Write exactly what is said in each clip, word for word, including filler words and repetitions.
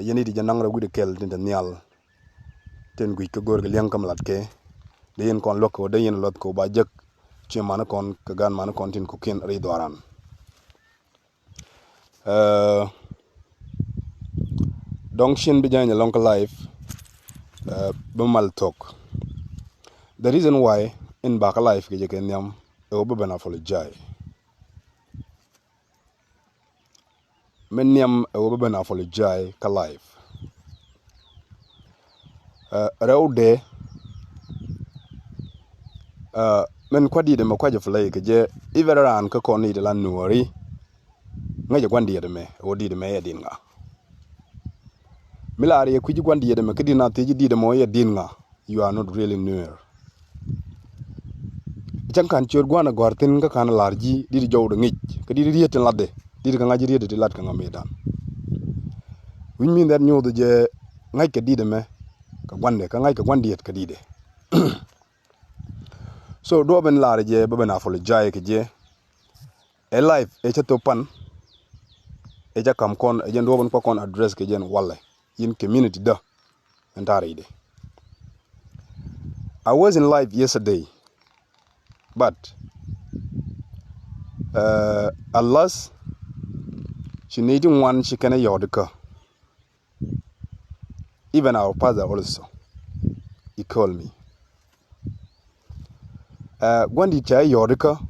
Yɛn i̱ ti jɛ naŋ rɛw wi̱cdɛ kɛl tin te nhial tin gui̱c kä go̱o̱r kɛ li̱eŋ kä mi lat kɛ. Dee yɛn kɔn luäk kɛ wä dee yɛn luɔth kɛ wä ba jek ciɛ mani kɔn kɛ gan mani kɔn tin kɔ̱kiɛn rɛy dhuaran. Dɔ̱ŋ cin bi jany alɔŋ kä live bi mal thok. The reason why in ba kä live kɛ jɛ kɛ nhiam ɛ wä bi ben apologize. Min nhiam ɛ wä bi ben apologize kä live. Rɛwdɛ min kuat di̱t ɛmɛ kuac ɛ play kɛ jɛ i̱ bɛ raan kä kɔn i̱ ti la nuɔɔri. Ŋäcɛ gua̱n diet ɛmɛ ɛ wä diet ɛmɛ yɛ din ŋa. Mi la riɛ kui̱ci gua̱n diet ɛmɛ kä din a thiec diet ɛmɛ wä yɛ din ŋa. You are not really Nuer. Cäŋ ka̱n ciöt gua̱n ɛ gɔ̱a̱r thi̱n kä ka̱n ɛ la̱r ji̱ di̱t jɔwdɛ ŋi̱c kä di̱t riet tin latdɛ di̱t kɛ ŋa̱c riet ti lat kɛ ŋa mëëdan. Wi̱c min that nyuuth jɛ ŋa̱c kɛ diet ɛmɛ kɛ gua̱ndɛ kä ŋa̱c kɛ gua̱n diet kɛ di̱tdɛ. So duɔ̱ɔ̱p in la̱r jɛ bä ben apologize kɛ jɛ. Ɛ live ɛ cä thop pan ɛ cä kam kɔn ɛ jɛn duɔ̱ɔ̱p in kua kɔn address kɛ jɛn walɛ in community dä. In ta̱a̱ rɛydɛ I was in live yesterday but uh, alas ci nɛy ti ŋuan ci kɛn ɛ yɔɔdikä. Even our pastor also, he called me. Uh, gua̱n di̱t ca yɔɔdikä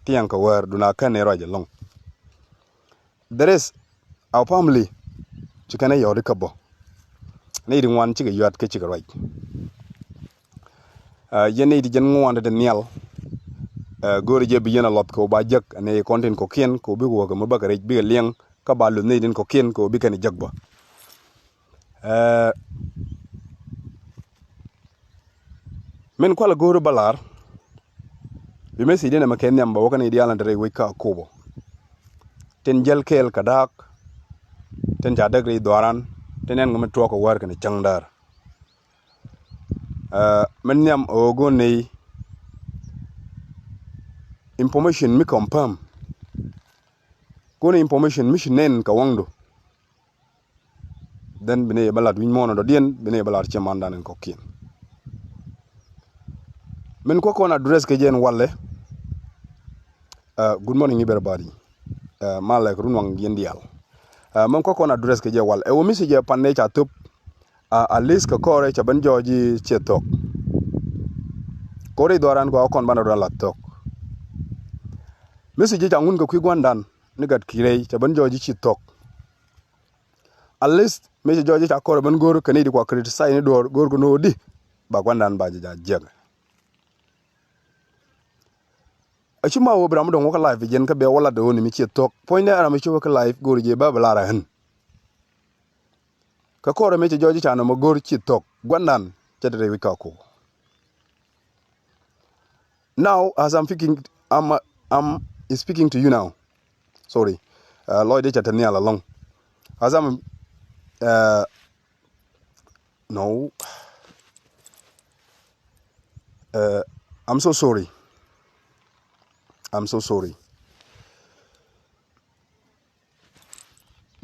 tiɛŋ kɛ wäär duna kɛn ni ruac ɛlɔ̱ŋ. The rest our family ci kɛn ɛ yɔɔdikä bä. Ni ri ŋuan cikɛ yuat kä cikɛ ruac. Uh, yɛn ni ti jɛn ŋuan ti nhial. Uh, go̱o̱ri jɛ bi yɛn a lɔth kɛ wä ba jek ni kɔn tin kɔkiɛn kɛ wä bikɛ wä kɛ mi bäkɛ rɛc bikɛ liɛŋ kä ba luth ni tin kɔkiɛn kɛ wä bikɛn jek bä. Ɛɛ, min kualɛ go̱o̱ri bä lar bi message din ɛmɛ kɛ nhiam bä wä kɛn i̱ diaal ni te rɛy wec kä Akobo. Tin jäl kɛɛl kɛ da̱a̱k tin ca däk rɛy dhuaran tin ɛn kɛ mi tuɔɔk kɛ wäär kɛn cäŋ däär. Ɛɛ, min nhiam ɛ ɣöö go̱o̱n nɛy information mi confirm. Go̱o̱n information mi ci nɛn kɛ waŋdu. Then bi ni yɛ bä lat wi̱ny muɔ̱ɔ̱n dɔ̱diɛn bi ni yɛ bä lat cɛ mandan in kɔ̱kiɛn. Min kuäk kɔn address kɛ jɛ ɛn walɛ. Uh, good morning everybody. Uh, malɛ kɛ run waŋ yɛn diaal. Uh, min kuäk kɔn address kɛ jɛ walɛ ɛ wä message ɛ pan nɛ ca thop. Uh, at least kɛ kɔrɛ ca ben jɔɔc i̱ ciɛ thok. Kɔrɛ i̱ dhuaran kɔ kɔn banɛ ruan la thok. Message ca ŋun kɛ kui̱ gua̱ndan ni gat ki̱rɛy ca ben jɔɔc i̱ ciɛ thok. At least mëë cɛ jɔɔc ca kɔr ben go̱o̱r kɛ ni di kua criticize ni duɔ̱ɔ̱r go̱o̱r kɛ ni ɣöö di ba gua̱ndan ba jɛ ja jiäk. Aci ma wä bi ram mi dɔ̱ŋ wä kä live jɛn kä bɛ wä lat ɣöö ni mi ciɛ thok puɔ̱nydɛ ram mi ci wä kä live go̱o̱r jɛ ba bi lar ɛ ɣän. Kä kɔr mëë cɛ jɔɔc ca nɔmɔ go̱o̱r ciɛ thok gua̱ndan cɛ te rɛy wi̱c ka ku. Now as I'm speaking, I'm, I'm speaking to you now. Sorry. Uh, lɔcdɛ ca te nhial alɔŋ. As I'm, uh, no. Uh, I'm so sorry. I'm so sorry.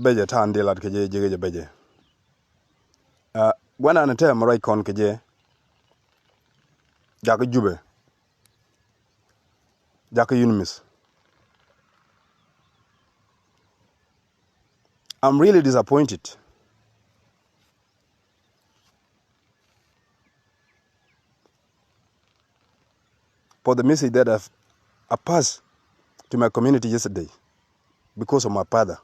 Bɛcɛ ta̱a̱n di lat kɛ jɛ jɛ kɛ jɛ bɛcɛ. Uh, gua̱nan tɛm ruac kɔn kɛ jɛ. Jakä Jubɛ. Jakä Unimith. I'm really disappointed for the message that I've, I passed to my community yesterday because of my father.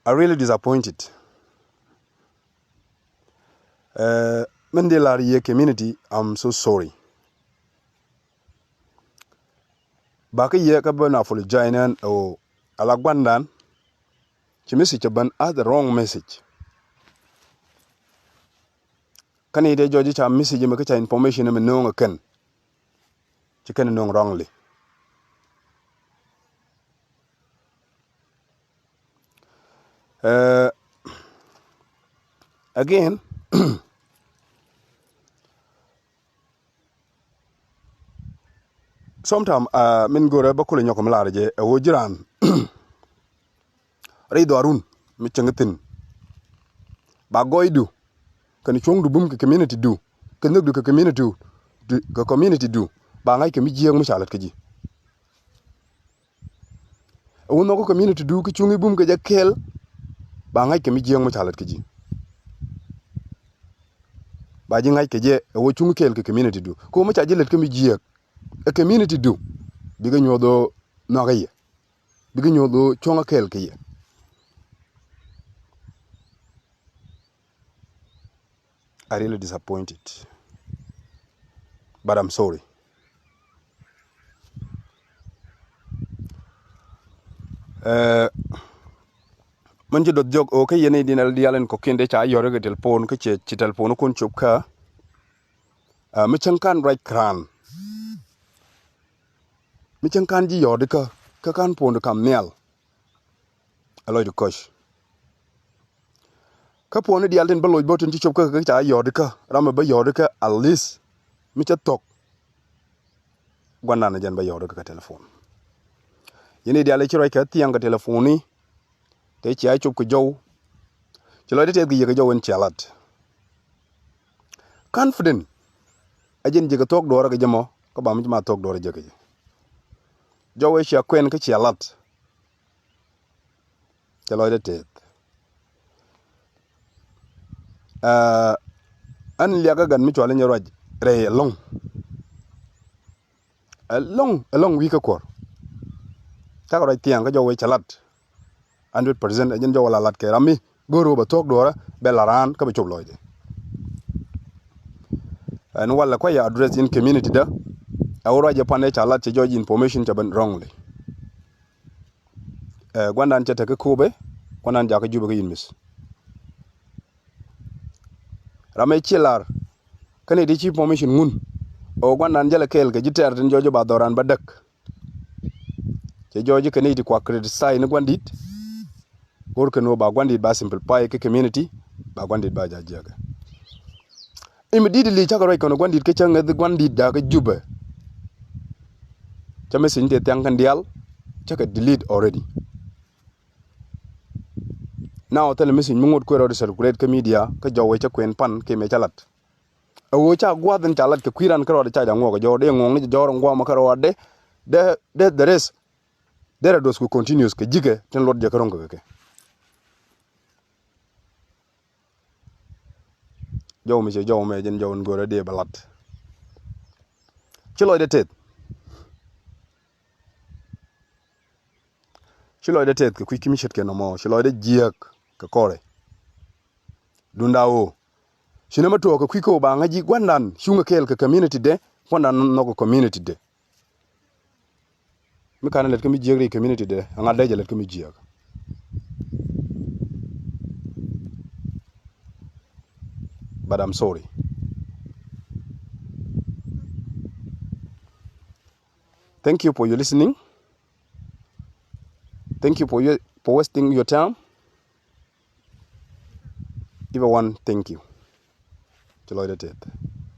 I really disappointed. Uh, min di lar yɛ community, I'm so sorry. Bakä yɛ kä ben apologize nɛn ɛ wä ala guandan. Ci message cɛ ben as the wrong message. Kä ni dee jɔɔc ca message mi kä ca information mi no̱o̱ŋ ɛ kɛn. Ci kɛn no̱o̱ŋ wrongly. Uh, again, sometime, uh, min go̱rɛ bä kulɛ nyɔk mi lar jɛ ɛ wä jiran. rɛy dhɔaarun mi cieŋ thi̱n. Ba gɔɔydu kɛnɛ cuɔ̱ŋdu bum kɛ community du, kɛ nhökdu kɛ community du, kɛ community du, ba ŋa̱c kɛ mi jiääk mi ca lät kä ji̱. Ɛ wä nhɔk kä community du kä cuŋ i̱ bum kɛ jɛ kɛɛl, ba ŋa̱c kɛ mi jiääk mi ca lät kä ji̱. Ba ji̱ ŋa̱c kɛ jɛ ɛ wä cuŋ kɛɛl kɛ community du. Kɛ wä mi ca ji̱ lät kä mi jiääk, ɛ community du bikɛ nyuɔth ɣöö nhɔakä yɛ, bikɛ nyuɔth ɣöö cuɔ̱ŋä kɛɛl kɛ yɛ. I really disappointed. But I'm sorry. Ɛ, min ci duɔth jɔk ɣöö kä yɛn i̱ di̱n diaal in kɔ̱kiɛn dee ca yɔ̱r kɛ telephone kä ciɛ ci telephone kun cop kä. Ɛ, mi cäŋ kan ruac kran, mi cäŋ kan ji̱ yɔ̱r dikä kä kan puɔ̱n di kam nhial. Ɛ lɔcdu kɔc. Kä puɔ̱ni diaal tin bä loc bä tin ci cop kä kä ca yɔ̱ɔ̱dikä, ram mi bä yɔ̱ɔ̱dikä at least mi cä thok. Gua̱ndan jɛn bä yɔ̱ɔ̱dikä kɛ telephone. Yɛn i̱ diaal i̱ ci ruac kɛ thiaŋ kɛ telephone i̱ te cia cop kɛ jɔw. Ci lɔcdä tɛth kɛ yɛ kɛ jɔw in cia lat. Confident ɛ jɛn jɛ kɛ thok duɔ̱ɔ̱rä kɛ jɛ mɔ kä ba mi ci ma thok duɔ̱ɔ̱rä jɛ kɛ jɛ. Jɔw ɛ cia kuɛn kä cia lat. Cɛ lɔcdä tɛth. Aa, ɛn liakä gat mi cual in jɛ ruac rɛy ɛlɔ̱ŋ. Ɛlɔ̱ŋ, ɛlɔ̱ŋ wi̱i̱ kä kuɔr. Cakɛ ruac thiaŋ kä jɔw wec cɛ lat. Hundred percent ɛ jɛn jɔw wä la lat kɛ ram mi go̱o̱r wä bɛ thuɔ̱k duɔ̱ɔ̱rä bɛ la raan kä bɛ cop lɔcdɛ. Ɛn walɛ kuay address in community dä. Ɛ wä ruac jɛ pan ɛ ca lat cɛ jɔc information cɛ ben wrongly. Ɛ, gua̱ndan cɛ tekɛ ko̱o̱pɛ, gua̱ndan jakä jupɛ kä yunivers. Ram ɛ ci lar kä ni di ci information ŋun. Ɛ wä gua̱ndan jälɛ kɛɛl kɛ ji̱ tɛɛr tin jɔc ba dhɔran ba däk. Cɛ jɔc kɛ ni di kua criticize ni gua̱ndit. Go̱r kɛ ni wä ba gua̱ndit ba simplify kä community, ba gua̱ndit ba ja̱ jiäkɛ. Immediately cakɛ ruac kɔn gua̱ndit kä cä ŋäth gua̱ndit jakä jupɛ. Cä message ni tëë thiaŋ kɛn diaal cakɛ delete already. Now thilɛ message mi ŋot kuëë rɔɔd circulate kä media kä jɔw wee cä kuën pan kɛ mëë cä lat. Ɛ ɣöö ca gua̱th in ca lat kɛ kui̱ ran kä rɔɔdɛ ca ja̱ ŋuɔk ɛ jɔw dee ŋuɔk ni jɔw rɔ ŋuɔmɔ kä rɔɔdɛ. Dee, dee, the rest. Derɛ duɔth ku continuous kɛ ji̱kɛ tin luɔt jɛ kä ro̱ŋ kɛ kɛ. Jɔw mi cɛ jɔw mɛ jɛn jɔw in go̱rɛ dee bɛ lat. Ci lɔcdɛ teth. Ci lɔcdɛ teth kɛ kui̱ ki mi ce̱t kɛ nɔmɔ. Ci lɔcdɛ jiääk kɛ kɔrɛ. Dunda ɣöö ci nɛmɛ tuɔɔk kɛ kui̱ kä ɣöö ba ŋäc ji̱ gua̱ndan cuŋɛ kɛɛl kɛ community dɛ, gua̱ndan nhɔk kɛ community dɛ. Mi kan lɛt kä mi jiääk ri community dɛ, aŋa dee jɛ lɛt kä mi jiääk. But I'm sorry. Thank you for your listening. Thank you for your, for wasting your time. Everyone, thank you. Ci lɔcdä teth.